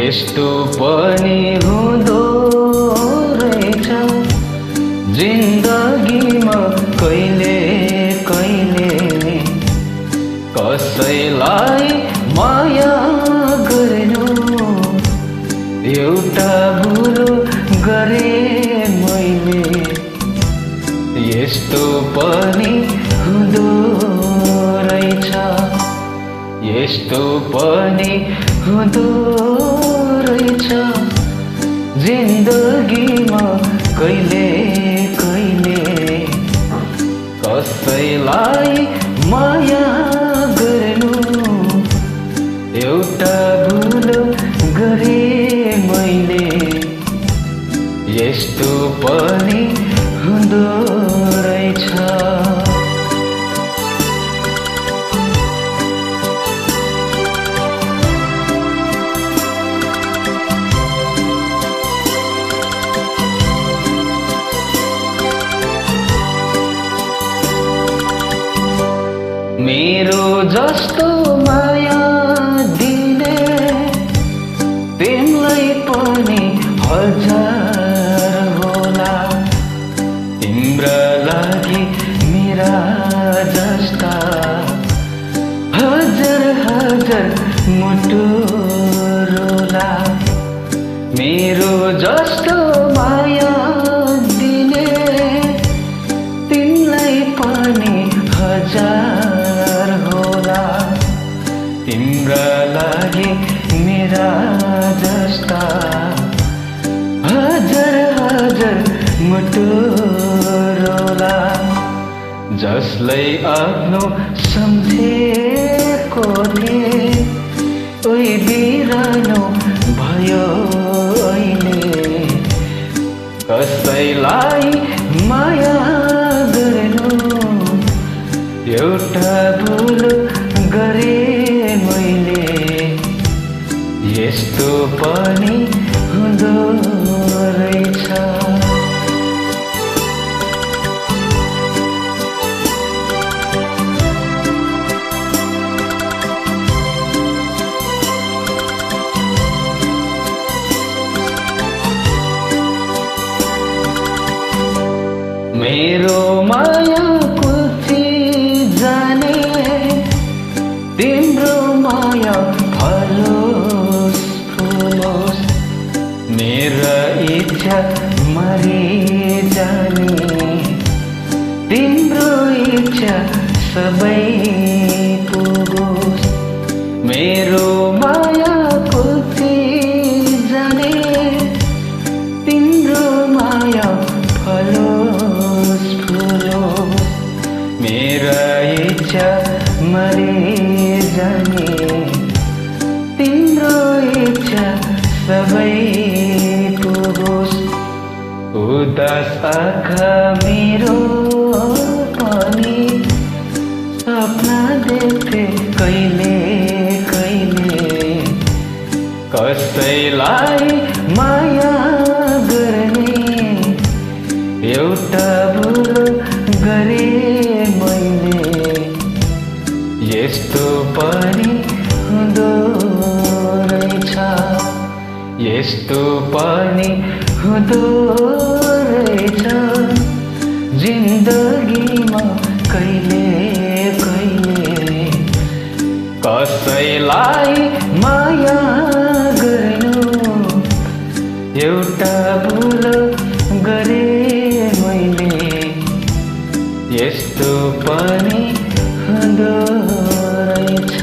यस्तो पनि हुँदो रहेछ जिन्दगीमा कहिले कहिले कसैलाई माया गर्नु एउटा भुल गरे मैले यस्तो पनि हुँदो रहेछ यस्तो पनि हुँदो रहेछ जिन्दगीमा कहिले कहिले कसैलाई माया गर्नु एउटा भुल गरे मैले यस्तो पनि हुँदो रहेछ। मेरो जस्तो माया दिने तिमीलाई पनि हजार होला तिम्रा लागि मेरा जस्ता हजार हजार मुटु रोला मेरो जस्तो माया दिने तिमीलाई पनि हजार होला तिम्रा लागि मेरा जस्ता हजार हजार मुटु रोला जसलाई आफ्नो सम्झेको थिए ओइ बिरानो भयो अहिले कसैलाई माया गर्नु एउटा भुल गरे मैले यस्तो पनि हुँदो रहेछ। मेरो माया जाने तिम्रो माया फलोस् फुलोस् मेरो इच्छा मरि जाने तिम्रो इच्छा सबै पुगोस् मेरो माया जाने तिम्रो माया फलोस् फुलोस् मेरा इच्छा मरि जाने तिम्रो इच्छा सबै पुगोस् उदास आँखा मेरो पनि सपना देख्थे कहिले कहिले कसैलाई माया गर्ने एउटा भुल गरे मैले यस्तो पनि हुँदो रहेछ यस्तो पनि हुँदो रहेछ जिन्दगीमा कहिले कहिले कसैलाई माया गर्नु एउटा भुल गरे मैले यस्तो पनि हुँदो रहेछ।